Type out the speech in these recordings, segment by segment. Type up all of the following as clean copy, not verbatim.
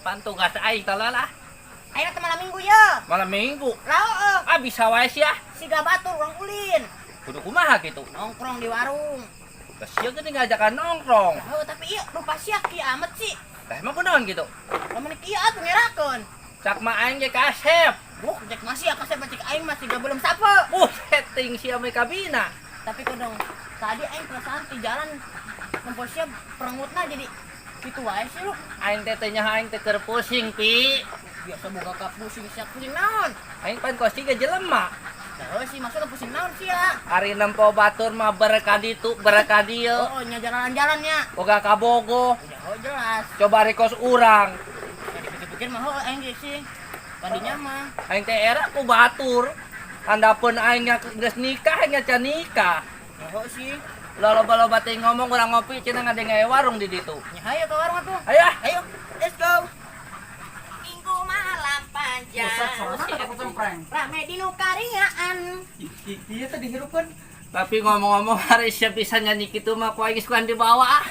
Pan tugas aing tolol ah. Ayeuna teh malam Minggu ya. Malam Minggu. Lah heeh, Ah, bisa wae sih ah. siga batur urang ulin. Kudu kumaha gitu. Nongkrong di warung. Lah sia geuning ngajakan nongkrong. Heuh, tapi ieu rupa sia kieu amat sih. Lah emang kunaon gitu? Lamun kieu atuh ngerakeun. Cak mah aing ge kasep. Buh, cek masih ya kasep cek aing masih gak belum sape. Buset ting sia mah kabina. Tapi kodong tadi aing perasaan di jalan nempo sia perengutna jadi kitu wae sih lu. Aing teh teh nya aing teh keur pusing, Pi. Biasa boga ka pusing sia pusing naon? Aing pan kos tiga jelema. Heuh sih maksudna pusing naon sia? Ari nempo batur mah berka ditu, berka dieu. Oh, nya jalan-jalannya. Boga kabogo. Ya oh jelas. Coba ari kos urang. Ya dipikir-pikir mah heuh aing ge sih. Tadinya mah Aing teh era ku batur. Handapeun aing nya geus nikah, aing nya can nikah. ya heuh sih. Loba-loba teh ngomong urang ngopi cenah ngadenge warung di ditu. Nya hayo ke warung atuh. Ayo ah. Ayo, let's go. Minggu malam panjang. Rame di nukariaan. Iya tadi hirupkeun. Tapi ngomong-ngomong hari siap bisa nyanyi kitu mah ku aing geus kuan dibawa ah.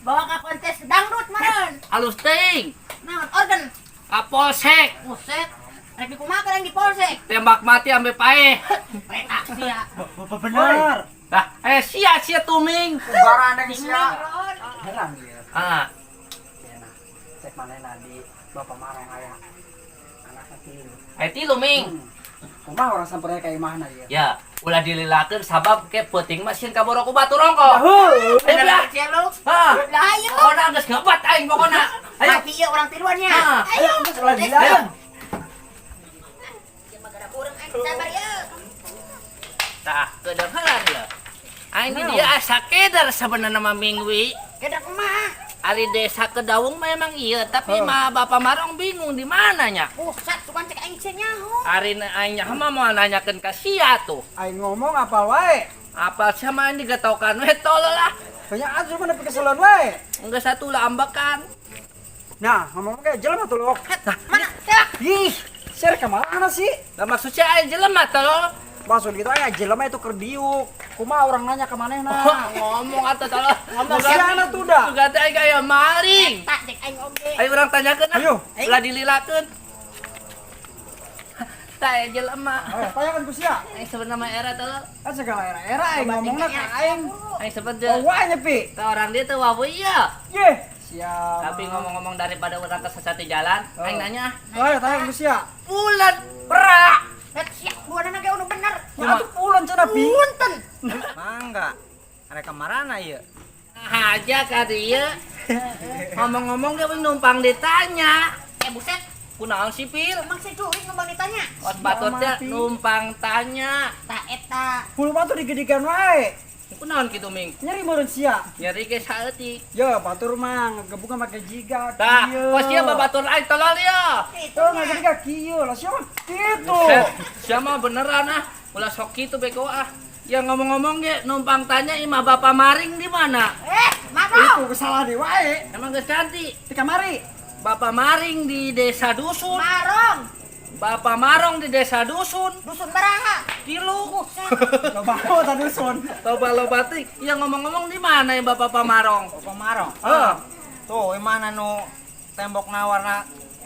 Bawa ke kontes dangdut meureun. Alus teuing. Naon organ? Ka polsek. Buset. Rek dikumaha yang di polsek? Tembak mati ambe paeh. Petak sia. Bener. Lah, sia sia tuming. Ugaran yang sia. Ron. Heran dia. Ah, Nah, cek manehna di Bapak Marong aya anakna tilu. Tilu ming. Kumaha urang sampeurna ka imahna ieu? Ya, ulah dililakeun sabab ke peuting mah sieun kaboro ku batur rongko. Heuh. Ayo belah. Sia lu. Hah. Lah ayo. Pokona geus ngebat aing pokona. Ayo. Mati ieu urang tiluannya. Ah. Ayo. Ulah dilakeun. Ieu mah gara burung aing sabar ieu. Tah, kedengeran ya. Aing di dieu asa keder sabenerna mah mingwi. Keder kumaha? Ari desa Kedawung mah emang iya, tapi mah Bapak Marong bingung di mananya. Buset, sukan cek aing sia nyaho. Ari aing nyaho mah moal nanyakeun ka sia tuh. Aing ngomong apa wae? Apal sia mah aing digatokan we tolol lah. Banyak atuh mah nepi keselan wae. Enggeus satu lah ambekan. Nah, ngomong kayak jelema tuh lok. Mana? Teh. Ih, share ke mana sih? Lah maksudnya aing jelema tolol. Maksud gitu aya jelema itu keur diuk. Kumaha urang nanya ka manehna? Oh, ngomong atuh tolol. Ngomong siana tuh dah. Sugan teh aing aya maling. Tak cek aing oge. Ayo urang tanyakeun ah. Ayo. Ulah dililakeun. Tah aya jelema. Ayo, tanyakan ku sia. Aing sebenarnya mah era tolol. Kan segala era-era aing ngomongna ka aing. Aing sebenarnya Oh, wae nyepi. ke orang dia tuh wawu iya. Ye, siap. Tapi ngomong-ngomong daripada orang kesesat di jalan, Oh. aing nanya, Ayo tanyakan ku sia. bulan perak. Rek sia dua ge anu bener. Ya atuh pulang cenah pi. Punten. Mangga. Arek kamarana ieu? Nah, aja ka dieu. Ngomong-ngomong dia numpang ditanya. Eh buset, Kunaon sih Pil? emang si curik numpang ditanya. Ot batur teh numpang tanya. Tak eta. Hulu mah tuh digedikan wae. Kunaon kitu Ming? Nyeri meureun sia. Nyeri ge saeutik. Ya, batur mah ngegebuk make jiga Tah, kieu. kos sia babatur aing tolol ya. Itu Tuh ngagediga kieu lah sia mah kitu. Sia mah beneran ah. Ulah sok kitu beko ah. Ya ngomong-ngomong ge numpang tanya imah Bapak Maring di mana? Eh, Marong. Itu salah di wae. Emang geus ganti. Di kamari. Bapak Maring di desa Dusun. Marong. Bapak Marong di desa Dusun. Dusun baraha. Tilu. Buset. Loba ta dusun. Loba-loba teh. Ya ngomong-ngomong di mana ya Bapak Pamarong? Bapak Marong. Heeh. Tuh, imahna nu tembokna warna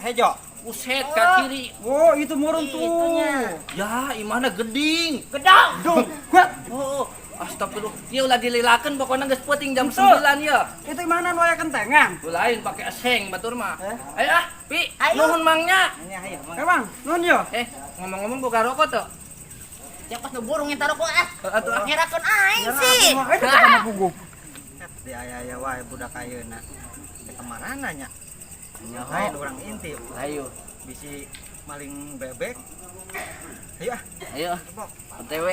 hejo. Buset ke kiri. Oh, itu meureun tuh. Itunya. Ya, imahna geding. Gedong. Duh, kuat. Oh, astagfirullah. Ieu ulah dililakeun pokoknya geus peuting jam Itu. 9 ya. Itu imahna nu aya kentengan. Lain pakai eseng batur mah. Eh? Ayo ah, Pi. Ayo. Nuhun mangnya. Ini ayo, Mang. Eh, Bang, nuhun yo. Ngomong-ngomong boga rokok tuh. Ya pas nu burung yang taruh ah. Atuh ah. Ngerakeun aing sih. Eh, itu kana puguh. Di aya-aya wae budak ayeuna. Rek kamarana nya? Lain urang intip. Ayo. Bisi maling bebek. Ayo ah, Ayo. tebok. OTW.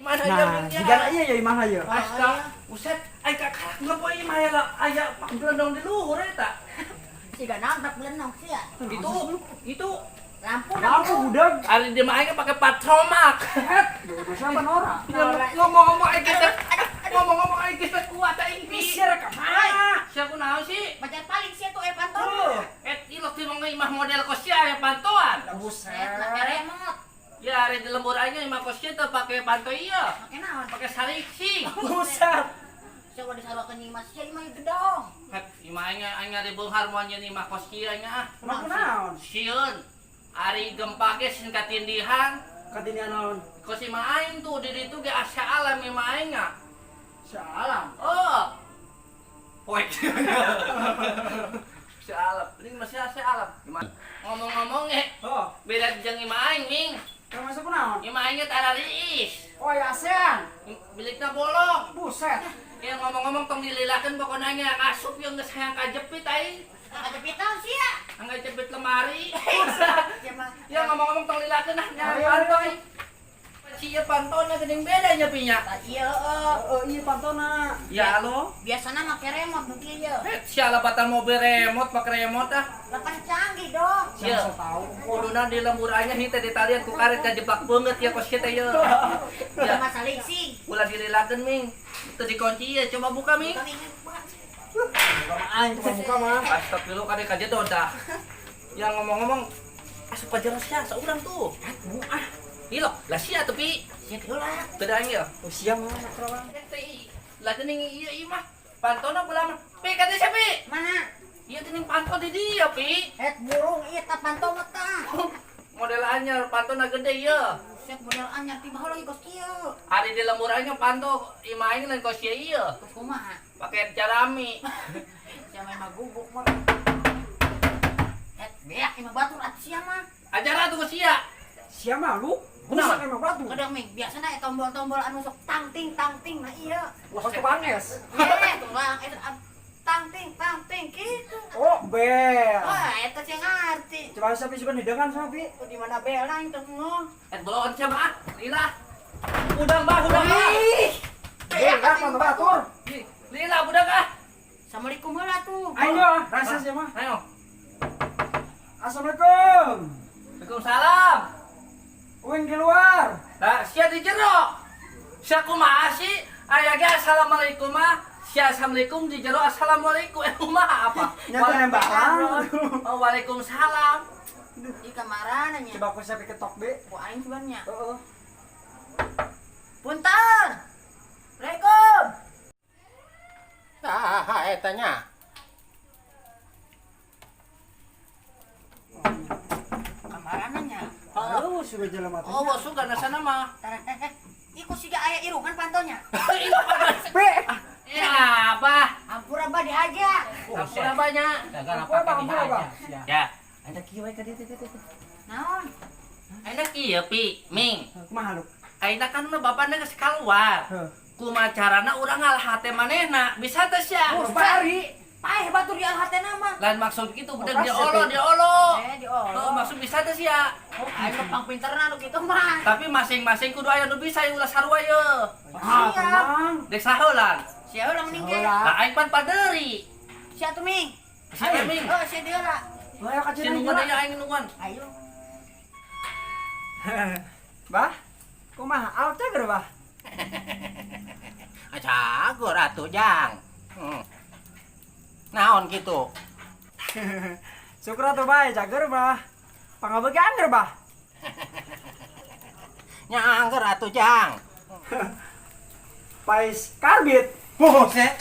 Mana ya, Nah, Ming, ya? jigana ieu ya imahna ieu. Astaga, buset, ai kakak ngepoe imah ya lah, aya blendong di luhur eta. Siga naon tak belenong sia. Itu Lampu Lampu budak. ari di mah aing pakai patromak. Dosa apa ora? Ngomong-ngomong aing kita ngomong-ngomong aing kita kuat aing pi. Sia ka mana? Sia kunaon sih? Baca paling sia tuh panto. Eh, ilok ti mah imah model kos sia aya pantoan. Buset. Lah remote. Ya ari di lembur aing mah kos kieu teu pake panto ieu. Make naon? Pake saliksing. Buset. Sia udah disaruakeun jeung imah sia imah gedong. Het, imah aing aing ari beunghar moal nyeun imah kos kieu aing ah. Kumaha naon? Sieun. Ari gempa ge sin katindihan. Katindihan naon? Kos imah aing tuh di ditu ge asa alam imah aing ah. Salam. Oh. Poek. Si alam. Ini masih asa alam. Ngomong-ngomong Oh, beda jeung imah aing, Ming. kamu masuk naon? Imah aing ge tara riis. Oh, ya ASEAN. Bilikna bolong. Buset. Ya ngomong-ngomong tong dililakeun pokona nya ngasup yang geus hayang kajepit aing. Kajepitan sia. Hayang kajepit lemari. Ya mah. Ya ngomong-ngomong tong lilakeun ah nya Ayo, panto ayo. aing. Sia pantona geuning beda nya pinya. Tah ieu heeh. Oh, iya pantona. Ya lo. Biasana make remote nu kieu ye. Eh, sia lapatan mobil remote pake remote ah. Lapan canggih dong. Sia. Siapa tahu. Kuduna di lembur aing henteu ditalian ku karet kajeblak beungeut ya kos kieu teh ye. Ya, Sama saliksing. ulah dililakeun Ming. Teu dikunci ya, coba buka Ming. Kami ingat buka. Buka mah aing coba buka mah. Astagfirullah kade kajedot dah. Yang ngomong-ngomong asup ka jero sia saurang tuh. Bu ah. Iya loh, lah sia tapi Sia heula. teu da aing ya. Oh, siap mah sakrolan. Lah geuning ieu ieu mah pantona belah mah. Pi kata sia pi. Mana? Ieu geuning panto di dia pi. Het burung ieu tah panto mah tah. Model anyar pantona gede ieu. Buset model anyar ti baheula lagi kos kieu. Ari di lembur aing panto imah aing lain kos ieu ieu. Kos kumaha? Pake jarami. Sia mah gubuk mah. Het beak imah batur atuh sia mah. Ajar atuh ke sia. Sia malu. Kunaon? Buset emang batu. Kadang ming biasana tombol-tombol anu sok tangting tangting nah iya. Kos tukang es. Eh, tukang es tangting tangting gitu. Oh, bel. Wah, eta sih ngarti. Coba sapi coba hidangan sapi. Di mana bel aing teh ngoh. Eh belon sia mah ah. Lila. Udang bah, udang bah. Ih. Bel ah panto batur. Ih, Lila budak ah. Assalamualaikum heula tuh. Aing yo, rasa sia mah. Ayo. Assalamualaikum. Waalaikumsalam. Uing di luar. Lah, sia di jero. Sia kumaha sih? Aya ge assalamualaikum mah. Sia assalamualaikum di jero assalamualaikum. Eh kumaha apa? Nyata nembakan. Oh, waalaikumsalam. Di kamarana nya. Coba aku sapi ketok be. Ku aing cuman nya. Heeh. Punten. Assalamualaikum. Saha eta nya? Kamarana nya. Oh, sudah jalan mati. Oh, suka sana mah. Tara Iku siga aya irungan pantonya. Be. Ya, abah. Ampura bah dihaja. Ampura banyak. Gara Apa, pake Bang? Apa, Bang? dihaja sia. Ya. Ada kieu we ka dieu teh. Naon? Ayeuna kieu pi, Ming. Kumaha lu? Ayeuna kan mah bapakna geus keluar. Heuh. Kumaha carana urang ngalah hate manehna? Bisa teh sia? Oh, bari. Paeh batur di hatena mah. Lain maksud gitu budak Oh, dia kasep, olo, ya. dia olo. Eh di olo. Oh, maksud bisa teh sia. Oh, aing mah pang pinterna nu kitu mah. Tapi masing-masing kudu aya nu bisa ulah sarua ye. Ah, Siap. tenang. Dek saheulan. Sia ulah mending ge. Saheula. Lah aing pan paderi. Sia tuh Ming. Sia Ming. Oh, sia dia lah. Lah ya Si kacau nungguan aja aing nungguan. Ayo. Bah, kumaha al cager bah? Cagur atuh Jang. Naon kitu? Syukur atuh bae cager bah. Pangabeuki angger bah. Nya angger atuh Jang. Pais karbit. Buset.